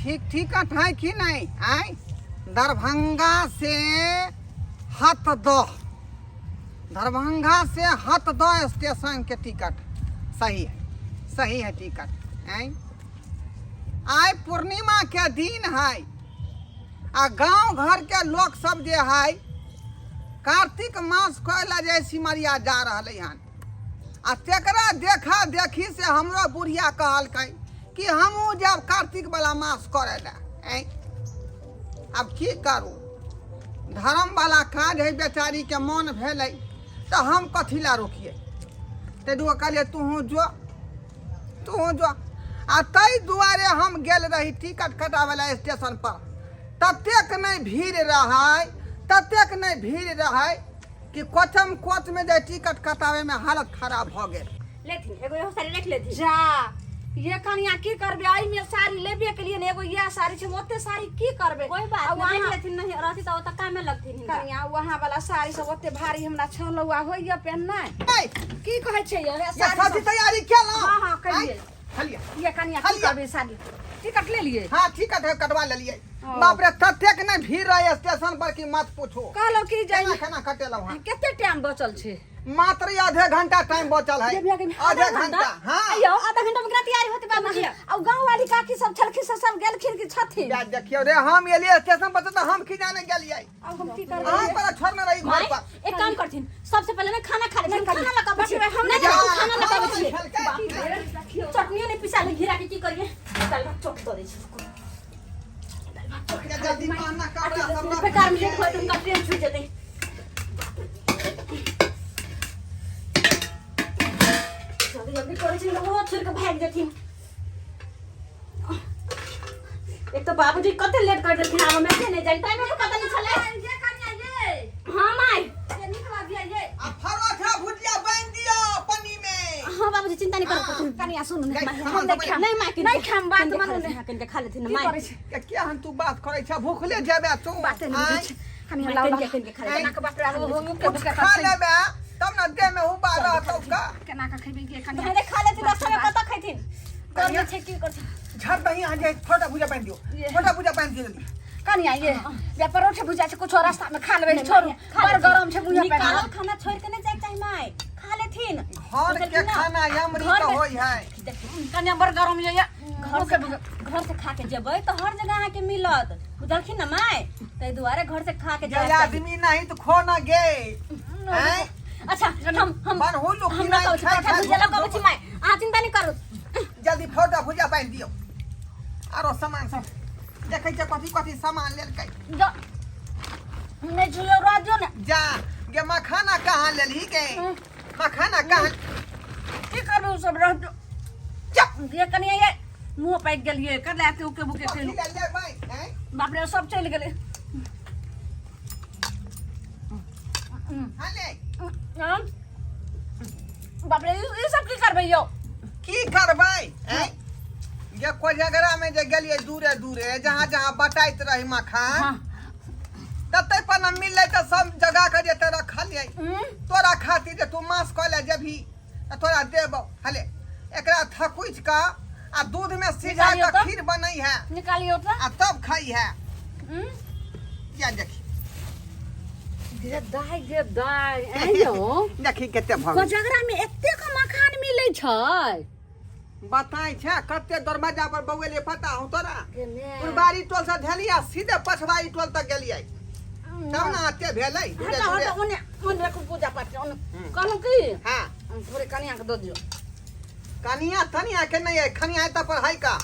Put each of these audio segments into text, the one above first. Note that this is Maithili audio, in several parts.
ठीक टिकट है कि नहीं आय दरभंगा से हथदह, दरभंगा से हथदह स्टेशन के टिकट सही है, सही है टिकट। आय आय पूर्णिमा के दिन है आ गांव घर के लोग सब जे है कार्तिक मास करे जे सिमरिया जा रहलै हन आ तेकरा देखा देखी से हमरो बुढ़िया कहलकै कि हमहूँ जायब कार्तिक वाला मास करे लए। आँय आब की करू, धर्म वाला काज है, बेचारी के मन भेलै तऽ हम कथी लए रोकियै। ताहि दुआरे कहलियै तूहूँ जो, तूहूँ जो। आ ताहि दुआरे हम गेल रही टिकट कटाबै लए स्टेशन पर। ततेक नहि भीड़ रहै, ततेक नहि भीड़ रहै कि कोचम कोच में जे टिकट कटावे में हालत खराब भ गेल। लेथिन एगो इहो साड़ी रख लेथिन। जा ये कनिया की करबे, एहि में साड़ी लेबे के लिए ने एगो इएह साड़ी छै, ओते साड़ी की करबे? कोई बात आ नहीं, वहाँ रख लेथिन, नहीं रहती तो ओतऽ कामे लगथिन हिनका। कनिया वहाँ वाला साड़ी सब ओते भारी हमरा छलौआ होइया पेहननाइ। ए, की कहै छै ये? हे ये साड़ी सब्जी सब- तैयारी केलहुँ? हाँ, हाँ, करियै। खलिया। ये कनिया की खलिया। करबे साड़ी? टिकट ले लिए? हाँ टिकट है, कटवा लेलियै। ओ। बाप रे ततेक नहि भीड़ रहे स्टेशन पर कि मत पूछू। कहलहुँ कि केना जाइए। केना कटेलहुँ हँ? कते टाइम बचल छै? मात्र आधे घंटा टाइम बचल है। आधे घंटा। हाँ आइयो आधा घंटा में केना तैयारी होते बाबूजी? आ गांव वाली काकी सब छलखिन से सब गेलखिन कि छथिन? या देखियो रे, हम एलियै स्टेशन पर तऽ हम की जाने गेलियै। अब हम की करबै? अहाँ पर छोड़ने रही घर माय, पर। एक काम करथिन, सबसे पहले ना खाना खा लेथिन, खाना लगा बाप रे, हम नहीं जा, खाना लगा खाना छियै। खेलकै। बाप रे, चटनियो नहीं पिसा ले घिरा के की करिए? दाल भात चोट दऽ दै छी। रुको। दाल भात चोट या जल्दी पहनना कपड़ा सब रख। बेकार में लेट होय तऽ हुनका ट्रेन छूटि जेतै। जल्दी जल्दी करै छी, ओहो छोड़ि कऽ भागि जेथिन। एक तऽ बाबूजी कते लेट कर देलखिन, आब हम एते नहि जानि टाइम पता नहि छलै। ये कनिया ये। हाँ माय। ये निकला दिया ये। आ परोठा भुजिया बान्हि दियौ पन्नी में। हाँ बाबूजी चिंता नहीं करो। कनिया सुन ने, गई, हम सामान नहीं सब खाम। नहीं माय, नहीं खाम, बात मानू ने। हाँ कनिके खा लेथिन की माय। करै छै? के क्या हम तू बात करै छ, भूखले जेबे तू? बाते नहीं बुझै आँय? छै। कनिया माय, लाउ, कनिके लाउ। कनिके खा लेथिन। केना के बाप रे, आब हो मुँह के कुछ भुके खा छै। लेबे तब न देह में उबा रहतौ का। केना के खेबै गे कनिया? धीरे खा लेथिन, रास्ता में कतऽ खैथिन? गर्मी छै की करथिन? झट दही आ जाए, छोटा भुजा बान्हि दियौ, ये। छोटा भुजा बान्हि दियौ जल्दी। कनिया ये या परोठे भुजा छै, कुछो रास्ता में खा लेबै, छोड़ू, खा बड़ लेथिन। गरम छै मुँह पे। निकालल खाना छोड़ के नहीं जाए चाही माय, खा लेथिन। घर के बुझलखिन ना? खाना अमृत घर में- होय है। देखियौ, कनिया बड़ गरम ये, ये घर से घर से खा के जेबै तऽ हर जगह अहाँके मिलत, बुझलखिन ने माय? ताहि दुआरे घर से खा के जे जाय चाही। आदमी नहीं तो खो न गे। हैं? अच्छा हम बनहु लोक हम नहि कहै छी खाइ परोठा खाइ भुजिया लऽ कऽ अबै छी माय, अहाँ चिंता नहि करू। जल्दी फोटा भुजिया बान्हि दियौ। आरो सामान सब देखै छियै कथी कथी सामान लेलकै। जा नहीं छुयो रह दियो ने। जा गे, मखाना कहाँ लेलही गे? मखाना कहाँ? की करबै उ सब रह दियो। जा। ये कनिया ये मुँह पाकि गेलियै कर ले उके बुके कथी खेलू। ले लेबै? हैं? बाप रे सब चलि गेलै। हाँ ले। हाँ? बाप रे ई सब की करबै यौ? की करबै? हैं? जे कोजगरा में जे गेलियै दूरे दूरे जहाँ जहाँ बटाइत रही मखान, हाँ। तते पर न मिललै तऽ सब जगह के जे ते रखलियै तोरा खातिर जे तू मास कऽ ले जेबही तऽ तोरा देबौ। हले एकरा थकुचि कऽ आ दूध में सिझा निकालियौ कऽ तऽ? खीर बनै है निकालियौ तऽ? आ तब खाइ है। किया देखी गे दाइ गे दाइ ऐं यौ। देखी कते भऽ गेल। कोजगरा में एतेक मखान मिलै छै? बताइ छै कते दरवाजा पर बौएलियै पता हौ तोरा? गे ने। पुरबारी टोल से धेली आ सीधे पछबारी टोल तक गेलियै तब ने एते भेलै। दूरे हटो दूरे। हटो ओने ओने रखू पूजा पाठ ओने। कहलहुँ की हाँ थोड़े कनिया के दऽ दियौ। कनिया तनिया के नहीं है, खनिया है पर है का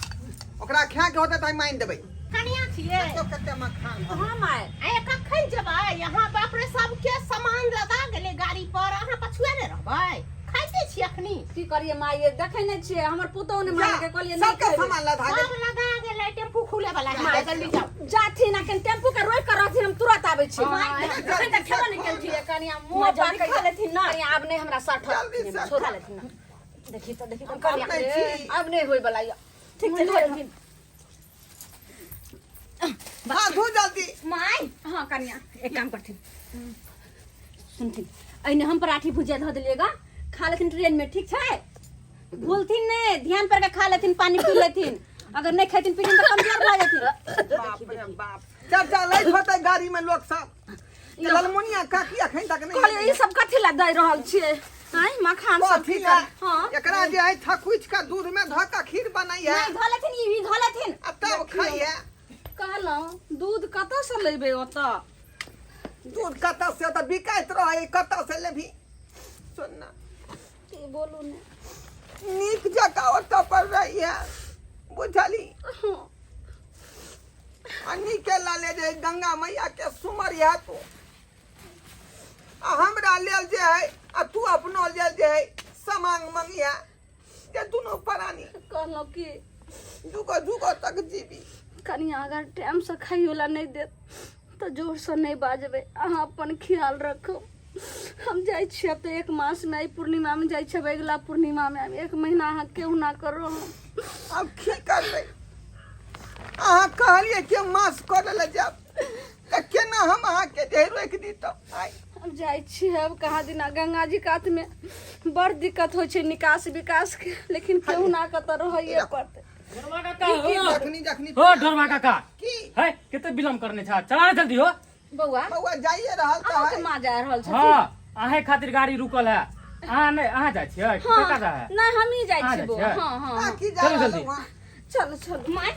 ओकरा खा के होते तऽ मानि देबै। कनिया छियै? देखियौ कते मखान भऽ गेल। हाँ my. आ कखन जेबै यहाँ? बाप रे सबके सामान लगा गेलै गाड़ी पर, अहाँ पछुए ने रहबै? खाइते छी अखनी। की करिए माय, ये देखै नहि छियै हमर पुतोहु ने माने के कहलियै नहि सबके खेबै। सामान लधा गेल। सब लगा गेलै, टेम्पू खुले वाला है, माय, जल्दी जाओ। जाथिन अखन टेम्पू के रोकि के रहथिन, हम तुरंत आबै छी। माय, अखन तक खेबो नहि केलखिन। ये कनिया मुँह माय, जल्दी पाकै खा लेथिन ना। कनिया आब नहि हमरा सठत। जल्दी से खा लेथिन ना। देखी तऽ देखी तऽ कनिया नहि छी। आब नहि होय वाला ये। ठीक छै, खा लेथिन। हाँ धू जल्दी। माय हाँ कनिया एक काम करथिन, सुनथिन, एने हम पराठी भुजिया धऽ देलिएगा, खा लेथिन ट्रेन में, ठीक छै? भूलथिन ने, ध्यान पर के खा लेथिन, पानी पी लेथिन। अगर नहीं खेथिन पीथिन तऽ कमजोर भऽ जेथिन। बाप रे बाप, चर्चा लैत होतै गाड़ी में लोक सब। ललमुनिया काकी अखन तक नहीं कहलियै ई सब कथी लए दै रहल छियै आँय मखान सब कथी की ला? कर? हँ। एकरा जे है थकुच के दूध में धऽ के खीर बनाई है। नहीं, धऽ लेथिन, ई भी धऽ लेथिन। आ तब खाई है। कहलहुँ दूध कतऽसँ लेबै ओतऽ? दूध कतऽ से तऽ बिकाइत रहै, कतऽ से लेबही? सुन ना। की बोलू ने। नीक जकाँ ओतऽ पर रही है, बुझली? हँ। आ नीके लाले जे गंगा मैया के सुमर है तू, आ हमरा लेल जे है आ तू अपनो लेल जे है समांग मंगिया जे दुनू प्राणी कहलहुँ कि जुगो जुगो तक जीबी। कनिया अगर टाइमसँ खाइयो ला नहि देत तऽ जोरसँ नहि बाजबै। अहाँ अपन ख्याल रखू। हम जाइ छी आब तऽ एक मासमे, एहि पूर्णिमामे जाइ छी, आब अगिला पूर्णिमामे आब एक महीना अहाँ केहुना करू। आब की करबै? अहाँ कहलियै कि मास करऽ लए जायब तऽ केना हम अहाँके जे रोकि दितहुँ? आइ हम जाइ छी आब कहाँ दिना गंगा जी कातमे बड़ दिक्कत होइ छै निकास विकास के, लेकिन केहुना कऽ तऽ रहैए पड़तै। ढोरबा काका हो। जखनी जखनी हो ढोरबा काका। की है कते विलम्ब करने छा, चला ना जल्दी हो। बौआ। बौआ जाइए रहल तऽ अहाँके है। माँ जा रहल छथिन। हाँ, अहे खातिर गाड़ी रुकल है। अहाँ नहीं, अहाँ जाइ छियै? हाँ, कका जा है? नहीं हमही जाइ अहाँ छी जाइ बौआ। छियै? हाँ हाँ हाँ। की जा चलू रहल जल्दी। वहाँ? चलू चलू। माय,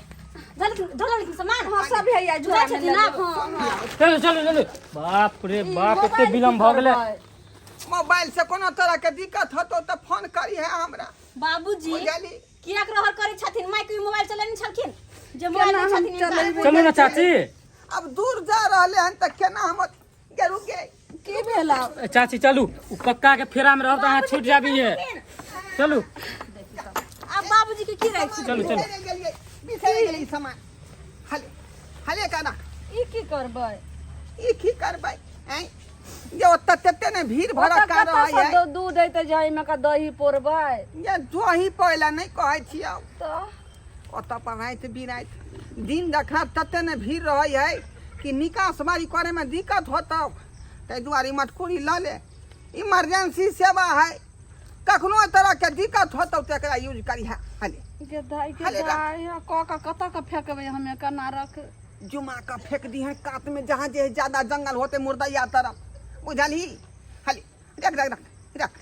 धऽ लेलखिन सामान? हाँ, सब है या झोरा जाइ में छथिन लऽ आब? लेब। हाँ हाँ। चलू चलू चलू। बाप रे ई बाप, एते मोबाइल की विलम्ब भऽ गेलै। करबै? मोबाइल से कोनो तरह के दिक्कत होतो तऽ फोन करी है हमरा। बाबूजी। बुझली? कियाक रहर करै छथिन? माय के मोबाइल चलेने छलखिन जे मोबाइल केना दै हम छथिन हिनका? चलेबै? चलू ना चाची। अब दूर जा रहले हन तऽ केना हम गेरू गे? की भेल आब? ए, चाची चलू, उ कक्का के फेरा में रहब तऽ अहाँ छूट जाबी है। चलू। आब बाबूजी के की रहै छै? चलू, चलू। बिसरि गेलियै, बिसरि गेलियै सामान। हले हले का रख। ई की करबै? ई की करबै? आँय जे ओतऽ तते ने भीड़ ओतऽ भड़क्का कतऽ रहै सँ है। दूध अयतै जाहिमे का दही पौरबै? जे दही पहिले नहि कहै छियौ। तऽ ओतऽ पर राति बिराति दिन देखार तते ने भीड़ रहै है कि निकास बारी करैमे दिक्कत होतौ, ताहि दुआरे ई मटकुरी लऽ ले। इमरजेंसी सेवा है, कखनो तरहके दिक्कत होतौ तऽ एकरा यूज करिहे। हले। गे दाइ गे। हले रख। दाइ, आ कऽ कऽ कतऽ कऽ फेकबै हमे? केना रख? जुमा कऽ फेंक दिहे कात में, जहाँ जे ज्यादा जंगल होते मुर्दैया तरफ, बुझलही? हले रख रख रख रख।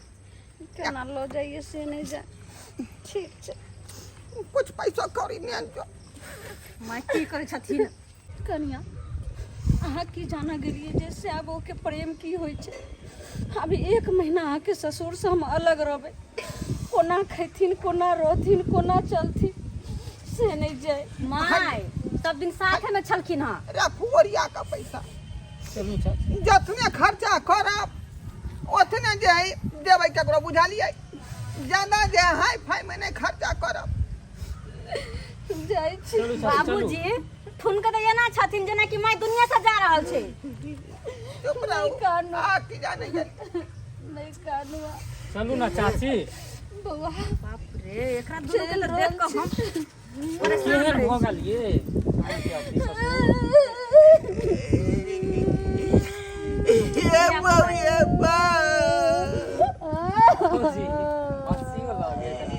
केना लऽ जाइए से नहि जाय। ठीक छै। कुछ पैसा कौड़ी नहि जो। माय की करै छथिन? कनिया, अहाँ की जाना गेलियै जे श्याबो के प्रेम की होइ छै? अभी एक महीना अहाँके ससुरसँ हम अलग रहबै, कोना खैथिन, कोना रहथिन, कोना चलथिन से नहि जाय। माय सब दिन साथे में छलखिन हँ। रखू ओरिया का पैसा। चलू चाची। जतने खर्चा करब ओतने जे है देबै ककरो, बुझलियै? ज्यादा जे हाई फाई में नहि खर्चा करब। जाइ छी। चलू चाची चलू। बाबूजी ठुनके तऽ एना छथिन जेना कि माय दुनिया से जा रहल छै। चुप रहू। नहि कानू। आ की जाने गेल। नहि कानू। चलू ना चाची। बौआ। बाप रे, एकरा दुनू के तऽ देख कऽ हम केहन भऽ गेल ये अहाँके अथी ससुर? हे बाबू हे बा। जी, हँसियो लागै कनी।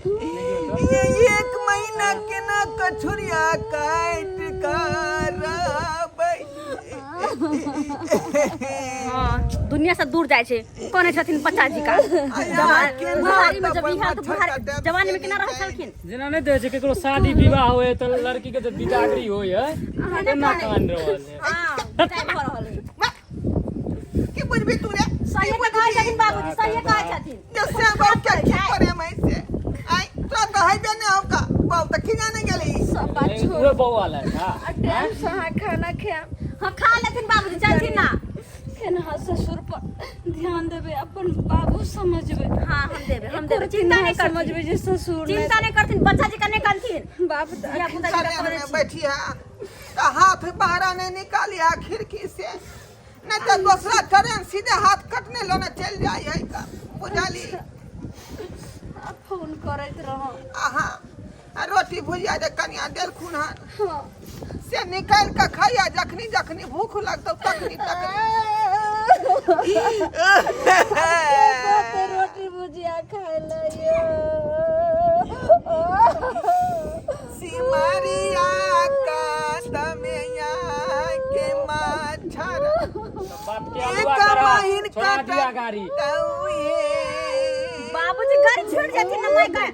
देखियौ तऽ। ये एक महीना केना कछुरिया काट करबै? हाँ, दुनिया से दूर जाइ छै कहने छथिन बच्चा जी का। बुढ़ारी में जब इहा तऽ बुढ़ारी जवानी में केना रहै छलखिन? जेना नहि देखै छै केकरो शादी विवाह होइ है तऽ लड़की के जे बिदागरी होइ है तेना कान रहल है। हाँ, विदाई भऽ रहल है। की बुझबी तू रे? सही कहै छथिन बाबूजी, सही कहै छथिन। जे से बाप के की करे मैं से? आई तोरा तऽ हेबे नहि हौ का बाप तऽ खिजा नहि गेली। सब बात छोड़। उहे बौआ लै का। आ टाइम से अहाँ खाना खायब। हाँ, खा लेथिन बाबूजी, चलथिन ना। केना ससुर पर ध्यान देबै, अपन बाबू समझबै। हाँ, हम देबै, हम एको देबै, रत्ती चिंता नहि नहि करथिन। समझबै जे ससुर नहि। चिंता नहि करथिन, बच्चा जी का नहि करथिन। बाप धिया पुता जी का ट्रेन करै में छी। बैठी है तऽ हाथ बाहर नहीं निकाली है खिड़की से, नहीं तो दूसरा ट्रेन सीधे हाथ कटने लोने चल जाए है का, बुझली? आ फोन करैत रहौ। आहा, आ रोटी भुजिया जे कनिया देलखुन हन हाँ। से निकालि कऽ खाइया, जखनी जखनी भूख लगतौ तखनी तखनी। कहते रोटी भुजिया खाय ले यो। सिमरिया कातमे के मच्छर बाप के एक अगुआ करा महीन छोड़ा दिया गाड़ी बाबूजी गाड़ी छूट जाथिन ना माय का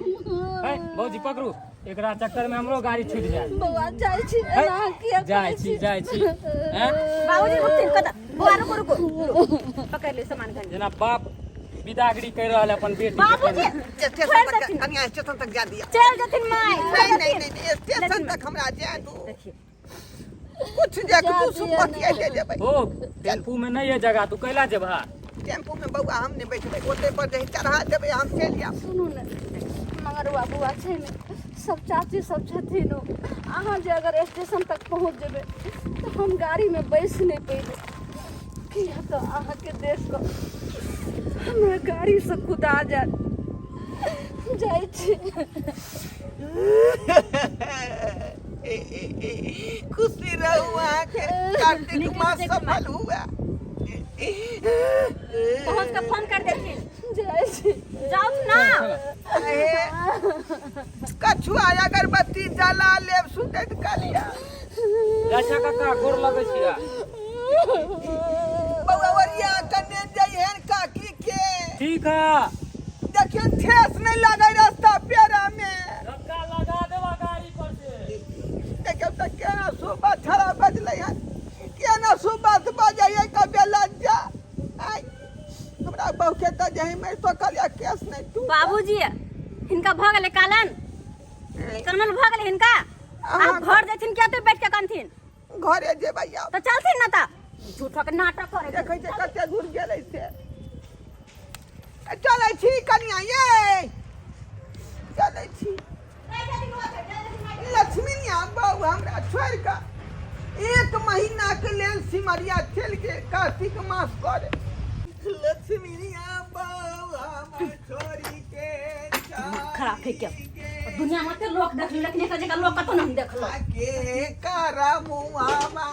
है भौजी पकड़ू एकरा चक्कर में हमरो गाड़ी छूट जाए बौआ जाइ छी है? एना किया जाइ छी जाइ छी हैं बाबूजी रुकथिन कत बौआ रुको रुको रुको। पकड़ ले सामान घन जेना बाप बिदागरी कर रहल है अपन बेटी के। बाबूजी स्टेशन छोड़ तक देथिन कनिया स्टेशन तक जा दिया चल जथिन माय नहीं नहीं नहीं नहीं, स्टेशन तक हमरा जाए दू देखिए कुछ जे तू सुपतिया ले जेबै ओ टेम्पू में नहीं है जगह तू कैला जेबहा टेम्पू में बौआ हम नहि बैठबै ओते पर जे चढ़ा देबै हम चलि जायब सुनू ने मगरुआ बुआ छै ने सब चाची सब छथिन ओ अहाँ जे अगर स्टेशन तक पहुँच जेबै तऽ हम गाड़ीमे बैस नहि पेबै किया तऽ अहाँके देख कऽ हमरा गाड़ीसँ कुदा जायत जाइ छी खुशी रहू अहाँके कार्तिक मास सफल हुआ पहुँच के फोन कर देथिन जाइ छी जाउ ना अहे, कछुआ अगरबत्ती जला लेब सुतैत कलिया अच्छा काका गोर लगै छिया बौआ ओरिया कने जइहेन काकी के ठीक है देखियौ ठेस नहि लागै रास्ता पेरा में धक्का लगा देबा गाड़ी पर से देखियौ तऽ केना सुबह छड़ा बजलै हन केना सुबह बजैयै कबे लज्जा आइ हमरा बहु के तऽ जही मरि तो कहलियै केस नहि तू बाबूजी हिनका भऽ गेलै कालन कानन भऽ गेलै हिनका अहाँ आब घर जेथिन किया तो बैठ के कनथिन घरे जेबै आब तऽ चलथिन ना तऽ झूठो के नाटक करे देखै छै कते दूर गेलै से चलै छी कनिया ये चलै छी लक्ष्मीनिया बहू हमरा छोड़ि कऽ एक महीना के लेल सिमरिया चलि गेल कार्तिक मास करे लक्ष्मीनिया बहू हमर छोड़ि के खराब है क्या दुनिया में तो लोग देख लेकिन एकर जगह लोग कतौ नहीं देखलो के कर मुआवा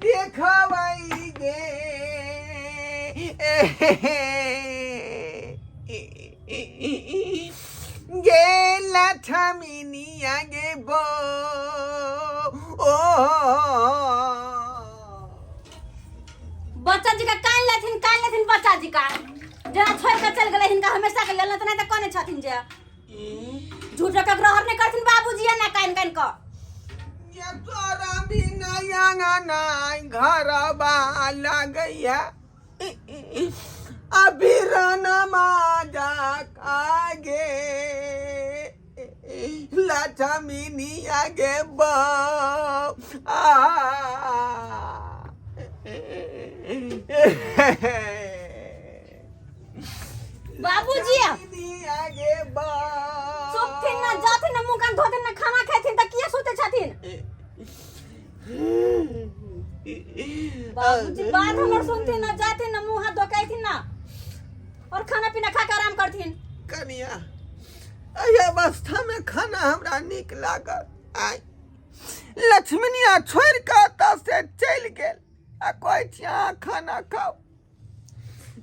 देखबै गे गे लक्ष्मीनिया गे बो ओ बच्चा जी का कान लेथिन कान लेथिन बच्चा जी का जेना छोड़ के चल गेलै हिनका हमेशा के लेल तऽ नहि तऽ कोने छथिन जे झूठ के ग्रहण नहि करथिन बाबूजी ना कान कान क ये तोरा बिना अंगना घरबा लगैया अभी रमा जा आगे लक्ष्मीनिया गे बा आ बाबूजी लक्ष्मीनिया गे बा सुतथिन ना जाथिन ना मुंह कान धोथिन ना खाना खेथिन तऽ किया सुते छथिन बाबूजी बात हमर सुनथिन ना जाथिन ना मुंह हाथ धोकेथिन ना और खाना पीना खा के आराम करथिन कनिया एहि अवस्थामे खाना हमरा नीक लागल आइ लक्ष्मणिया छोड़ि कऽ एतऽ से चलि गेल आ कहै छी अहाँ खाना खाउ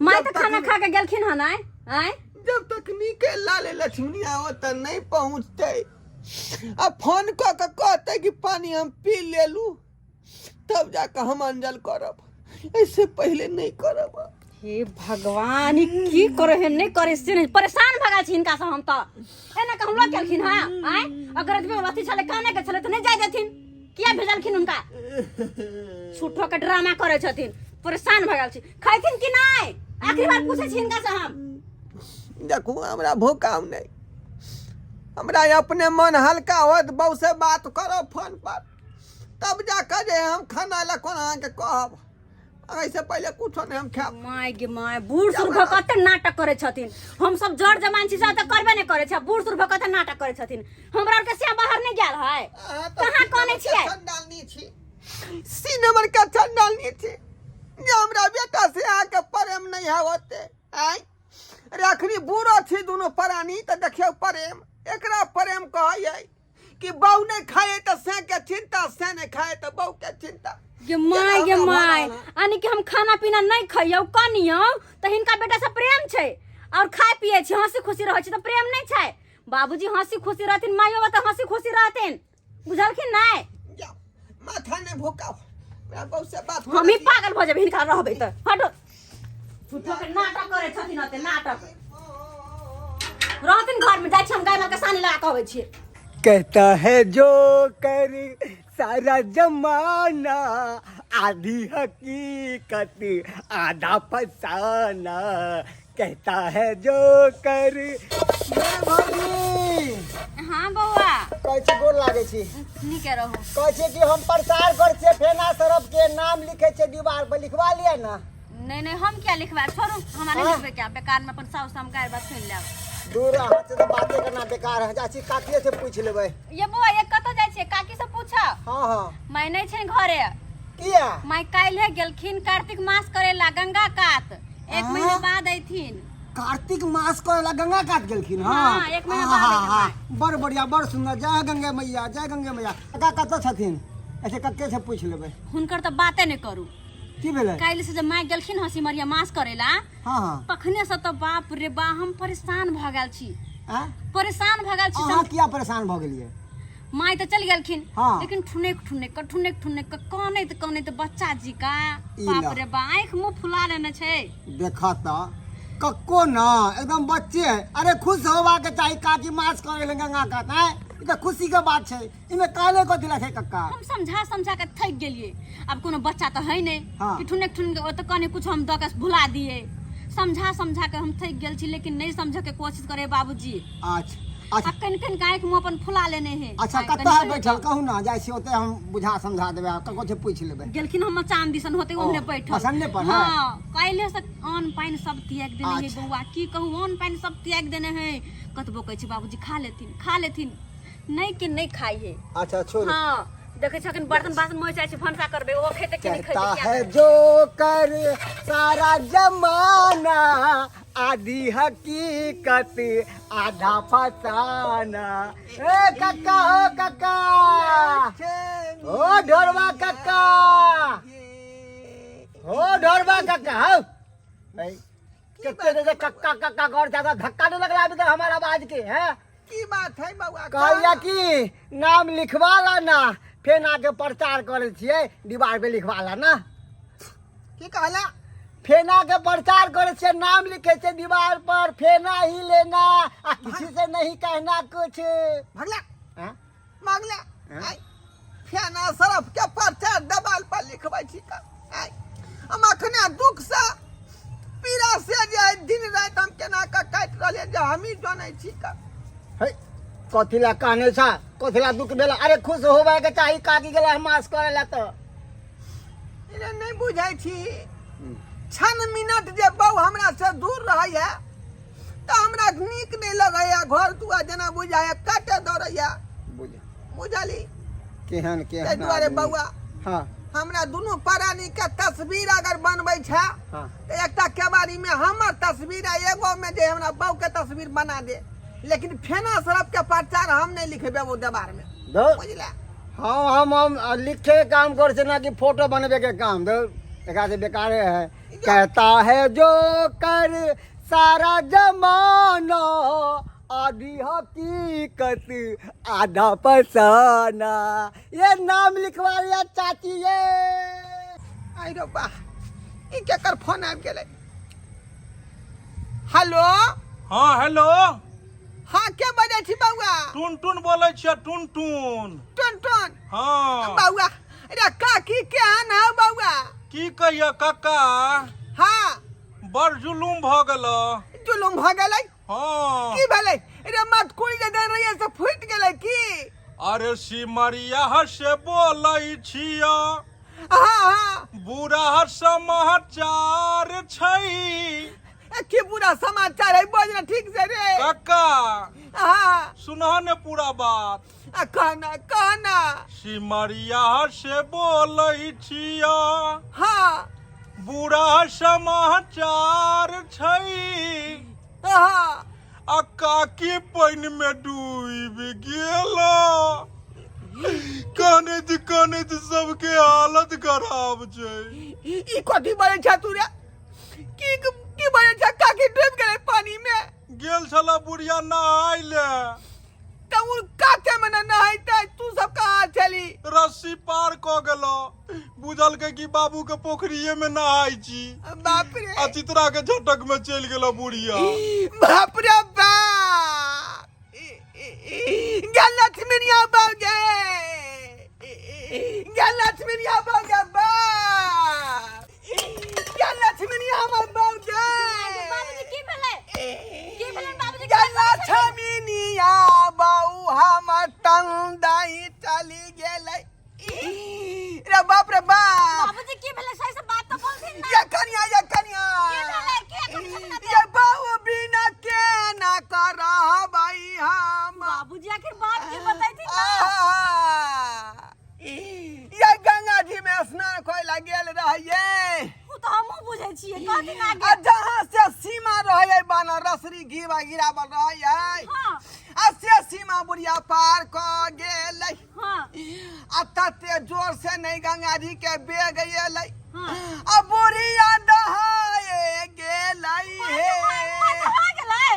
माय तऽ खाना खा के गेलखिन हन आय आय जब तक नीके लाले लक्ष्मणिया ओतऽ नहि पहुँचतै आ फोन कऽ कऽ कहतै कि पानि हम पी लेलू तब जाकऽ हम अंजल करब ऐसे पहिले नहि करब हे भगवान ई की करे है नहीं करे से नहीं परेशान भऽ गेल छी हिनका से हम तऽ एना के हमलो केलखिन हँ आय अगर एतबे अथी छलै काने के छलै तऽ नहि जाय देथिन किया भेजलखिन हुनका झूठो के ड्रामा करे छथिन परेशान भऽ गेल छी खैथिन कि नहि आखिरी बार पूछै छी हिनका से हम देखू हमरा भूखाम नहि हमरा अपने मन हल्का होत बहू से बात करब फोन पर तब जाकर जे हम खाना ला कोना अहाँके कहब एहिसँ पहिले कुछो नहि हम खायब my गे my बूढ़ सूढ़ भऽ कते नाटक करै छथिन हम सब जड़ जवान छी से तऽ करबे नहि करै छै बूढ़ सूढ़ भऽ कते नाटक करै छथिन हमरा आरके से बाहर नहि गेल है अहाँ तऽ कहाँ कहने छियै चंडालनी छी सी नंबर के चंडालनी छी जे हमरा बेटा से अहाँके प्रेम नहि है ओते आँय रखनी बूढ़ो छी दुनू प्राणी तऽ देखियौ प्रेम एकरा प्रेम कहै कि बहु नहीं खाए तो से के चिंता से नहीं खाए तो बहु के चिंता गे my गे हमरा my भऽ रहल यानी कि हम खाना पीना नहीं खइयौ कनियौ तऽ हिनका बेटा से प्रेम छै और खाय पिए छी हंसी खुशी रहै छी तऽ प्रेम नहीं छै बाबूजी हंसी खुशी रहथिन माइयो बाप तऽ हंसी खुशी रहथिन बुझलखिन नहि? जाओ, माथा नहि भोकाउ, हमरा बहू से बात। हम ही पागल भऽ जेबै हिनका रहबै तऽ। हटो, झूठो के नाटक करै छथिन ओते नाटक। रहथिन घर में, जाइ छी हम गाय माल के सानी लगा के अबै छियै। कहता है जो कर सारा जमाना, आधी हकीकत आधा फसाना, कहता है जो कर। भौजी। हाँ बौआ। कहै छी, गोर लागै छी। नीके रहू। कहै छी कि हम प्रचार करै छियै फेना सरफ के, नाम लिखै छियै दीवार पर, लिखवा लिअ ने। नहीं नहीं, हम क्या लिखवाए, छोड़ू, हमरा नहीं हाँ? लिखबे क्या बेकार में, अपन साउस हम गाय बात सुन लेब। दूर, अहाँ से तऽ बाते करना बेकार है। जाइ छी, काकिए से पूछि लेबै। ये बौआ, ये कतऽ जाइ छियै काकी से पूछब? हाँ हाँ। माय नहि छै घरे। किया? माय काल्हे गेलखिन कार्तिक मास करेला गंगा कात, एक हाँ? महीना बाद अयथिन। कार्तिक मास करेला गंगा कात गेलखिन? हाँ। हाँ, एक महीना बाद हाँ, एतै। हाँ, बड़ बढ़िया, बड़ सुंदर। जय गंगे मैया, जय गंगे मैया। काका कतऽ छथिन? अच्छा, कक्के से पूछि लेबै। हुनकर तऽ बाते नहि करू। की भेलै? काल्हि से जब माय गेलखिन हँ सिमरिया मास करेला, हाँ हाँ तखने से तऽ बाप रे बा, हम परेशान भऽ गेल छी। आँय? परेशान भऽ गेल छी। अहाँ किया परेशान भऽ गेलियै? माय तऽ चलि गेलखिन, हाँ। लेकिन ठुनेक ठुनेक कऽ, ठुनेक ठुनेक कऽ कानैत कानैत बच्चा जी का ई बाप ला। रे बा, आँखि मुँह फुला लेने छै। देखा तऽ कक्को न एकदम बच्चे है। अरे खुश होवा के चाही, काकी मास करे ले गंगा कात है, ई तऽ खुशी के बात छै, इमे काले कथी ला छै कक्का? हम समझा समझा के थकि गेलियै। आब कोनो बच्चा तऽ है नहि हाँ। कि ठुनेक ठुनेक ओतऽ कने कुछ हम दऽ के भुला दियै। समझा समझा के हम थकि गेल छी, लेकिन नहि समझऽ के कोशिश करे बाबूजी। अच्छा अच्छा। आ कनि कनि के आँखि मुँह अपन फुला लेने है। अच्छा। आँखि कतऽ है कनि- बैठल? कहू ना, जाइ छी ओतऽ, हम बुझा समझा देबै आ ककरो से पूछि लेबै। गेलखिन हम मचान दिसन होते, ओहने बैठल। मचाने पर है? हाँ, काल्हे से अन्न पानि सब त्याग देने है। अच्छा। बौआ, की कहू, अन्न पानि सब त्याग देने है। कतबो कहै छी बाबूजी खा लेथिन, खा लेथिन, नहि के नहि खाइ है। अच्छा छोड़। हाँ, देखै छखन बर्तन बासन मोहि जाइ छै, भनसा करबै, ओहो खेतै कि नहि कहता खेतै। है जो कर सारा जमाना, आधी हकीकत आधा फसाना। ए कक्का, हो कक्का, ओ ढोरबा कक्का, हो ढोरबा कक्का, हो। ऐ, कते जे कक्का कक्का कर ज्यादा धक्का नहीं लगला अभी तक हमारा आवाज के है। की बात है बौआ? कहलिया कि नाम लिखवा ला ना, फेर आके प्रचार करे छियै, दीवार पे लिखवा ला ना। की कहला? फेना के प्रचार करे छियै, नाम लिखे छै दीवार पर, फेना ही लेना आ किसी से नहीं कहना कुछ। भगला। हाँ? मांगला। हाँ? आय, फेना सरफ के प्रचार देवाल पर लिखबै छी का? आय, हम अखने दुख से पीड़ा से जे आइ दिन राति हम केना कऽ काटि रहलियै जे हमही जनै छी का। है, कथी ला कहने छा? कथी ला दुख भेला? अरे खुश होबे के चाही, काकी गेला मास करे ला तऽ। रे नहि बुझै छी, क्षण मिनट जे बहू हमरा से दूर रहैया तऽ हमरा नीक नहि लगैया, घर दुआर जेना बुझाइया काटे दौड़ैया। बुझ। बुझली? केहन केहन ताहि दुआरे आदमी। बौआ, हाँ हमरा दुनू प्राणी के तस्वीर अगर बनबै छै हाँ तऽ एकटा केबाड़ी में हमर तस्वीर आ एगो में जे हमरा बहू के तस्वीर बना दे, लेकिन फेना सरफ के प्रचार हम नहि लिखेबै ओ देवार में। दो। बुझला? हाँ, हम लिखे के काम कर छे ना कि फोटो बनबे के काम। दो, एकरा से बेकार है। कहता है जो कर सारा जमाना, आधी हकीकत आधा फसाना। ये नाम लिखवा लिया चाची ये। आई रो बा, ई केकर फोन आबि गेलै? हेलो। हाँ, हेलो। हाँ, के बजै छी बौआ? टुन टुन बोलै छियै, टुन टुन। टुन टुन? हाँ। बौआ रे, काकी केहन है बौआ? की कहिए कक्का। हाँ। बड़ जुलुम भऽ गेल। जुलुम भऽ गेलै? हाँ। की भेलै रे? मटकुरी जे देने रहियै से फूटि गेलै की? अरे सिमरिया से बोलै छियै। हाँ हाँ। बुरा समाचार छै। ए, की बुरा समाचार है? बोल ना ठीक से रे। कक्का। हाँ। सुनह ने पूरा बात। आ, कहना कहना। सिमरिया से बोलै छियै। हाँ। बुरा समाचार छै। हाँ। आ काकी पानि में डूबि गेल, कानैत कानैत सबके हालत खराब छै। ई कथी बजै छ तू रे? की की बजै छ? काकी डूबि गेलै पानी में? गेल छला बुढ़िया नहाय ले। तऽ ओ काते मे ने नहैतै तू सब कहाँ छली रस्सी पार कऽ गेलो बुझलकै कि बाबू के पोखरिये में नहाय छी बाप रे आ चित्रा के झटक में चलि गेलो बुढ़िया बाप रे बाप गे लक्ष्मीनिया बाबू गे गे लक्ष्मीनिया बाबू गे बाप गे लक्ष्मीनिया हमर बाबू गे बाबूजी की भेलै की भेलै बाबूजी गे लक्ष्मीनिया बाबू हमर तंदाई चली गेलै रे बाप रे बाप बाबूजी की भेलै सही से बात तऽ बोलथिन ना ये कनिया ये कनिया की भेलै की एखन छथिन ये बाबू बिना के ना करबै हम बाबूजी आखिर बात की बतैथिन ना आहा! ये गंगा जी में स्नान करे ला गेल रहिए उ तऽ हमहूँ बुझै छियै कहथिन आ आगे जहाँ से सीमा रहिए बनल रसरी घीवा गिरावल रहिए हाँ आ से सीमा बुढ़िया पार कऽ गेलै हाँ आ तते जोर से नहीं गंगा जी के बेग एलै हाँ आ बुढ़िया दहाए गेलै हे दहा गेलै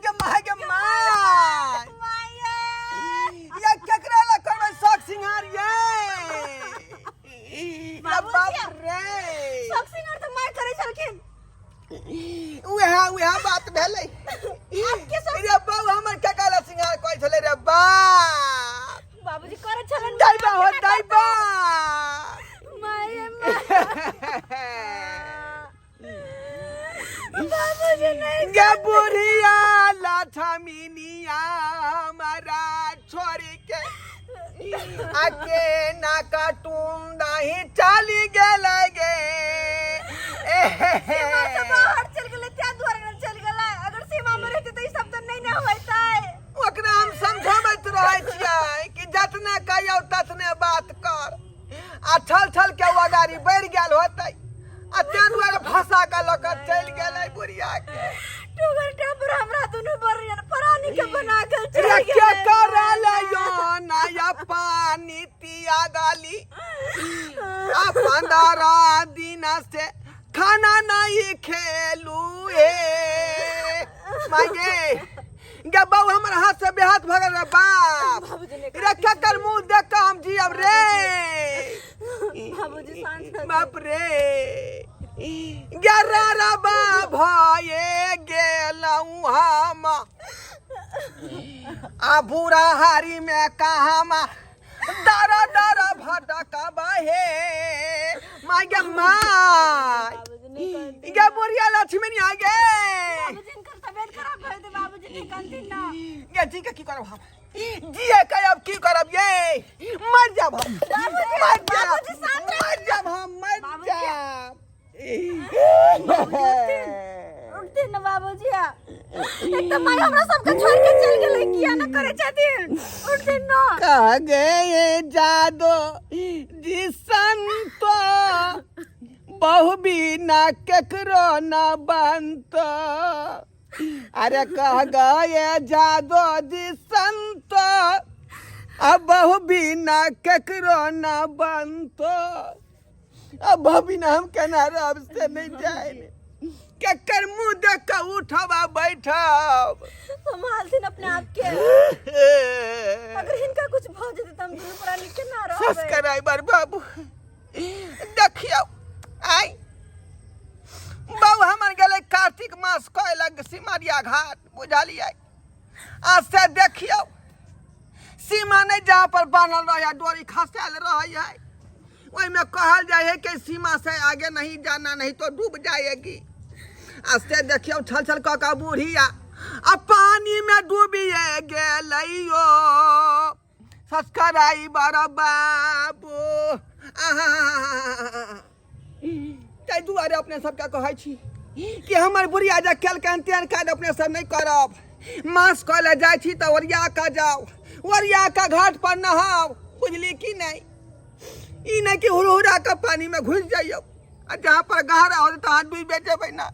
गे माय गे माय माये ये केकरा ला करबै शौक सिंगार ये रे बाबूजी। बाप रे शौक सिंगार तऽ माय करै छलखिन उएह उएह बात भेलै आब के शौक रे बाबू हमर केकरा ला सिंगार कहै छलै रे बाप बाबूजी करै छलन दैबा हो दैबा माये बाबूजी नहीं गे बुढ़िया लछमिनिया हमारा छोड़ी के आके ना काटून दाही चली गेलै गे सीमा से बाहर चल गेलै त्या दुआरे ने चल गेलै अगर सीमा में रहते तऽ ई सब तऽ नहीं ने होइतै ओकरा हम समझाबैत रहै छियै कि जतने कहियौ ततने बात कर आ छल छल के ओ गाड़ी बढ़ि गेल होतै आ ताहि दुआरे फंसा के लऽ कऽ चलि गेलै बुढ़िया के टूगर टापर हमरा दुनू बरियन प्राणी के बना के चल रे के गेलै करल यो नया पानी तिया गाली आ 15 दिन से खाना नहीं खेलू हे मागे गे बाबू हमर हाथ से बेहाथ भगल रे बाप बाबूजी ने रे केकर मुंह देख के हम जियब रे बाबूजी शांत हो बाप रे गेरा रबा भये गेलहुँ हम आ बुरा हारी में कहाँ डर डर भटकब हे माय गे माय गे बुढ़िया लक्ष्मी आ गे बाबूजी इनकर तबियत खराब भए गेलै बाबूजी ने कहलथिन ना गे जी के की करब हम जिए के अब की करब ये मर जाब हम मर जाब मर जाब हम मर जाब उठथिन ना बाबूजी एक तो माय हमरा सबके छोड़ के चल गेलै किया ना करे छथिन उठथिन ना कह गए जादो जी संतो बहु बिना केकरो न बनतो अरे कह गए जादो जी संतो अब बहु बिना केकरो न बनतो अब बहु बिना हम केना रहब से नहीं जाए केकर मुंह देख के उठब आ बैठब संभालथिन अपने आप के अगर हिनका कुछ भऽ जेतै तऽ हम दुनू प्राणी केना रहबै सब्सक्राइबर बाबू देखियौ आइ बाबू हमर गेलै कार्तिक मास कयलक सिमरिया घाट बुझलियै आ से देखियौ सीमा नहि जहाँ पर बान्हल रहै डोरी खसायल रहै है ओहिमे कहल जाइ है कि सीमा से आगे नहीं जाना नहीं तो डूब जाएगी आ से देखियौ छल छल कऽ कऽ बूढ़िया आ पानी में डूबिए गेलैयो सब्सक्राइबर बाबू आहा ताहि दुआरे अपने सबके कहै छी कि हमर बुढ़िया जे केलकनि तेहन काज अपने सब नहि करब मास कऽ लए जाइ छी तऽ ओरिया कऽ जाउ ओरिया कऽ घाट पर नहाउ बुझली कि नहि ई नहि कि हुरहुरा कऽ पानीमे घुसि जइयौ आ जहाँ पर गहरा होत तहाँ डूबे जेबै ना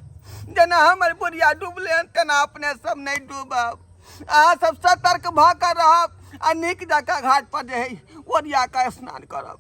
जेना हमर बुढ़िया डूबले हन तेना अपने सब नहि डूबब अहाँ सब सतर्क भऽ कऽ रहब आ नीक जकाँ घाट पर जे है ओरिया कऽ स्नान करब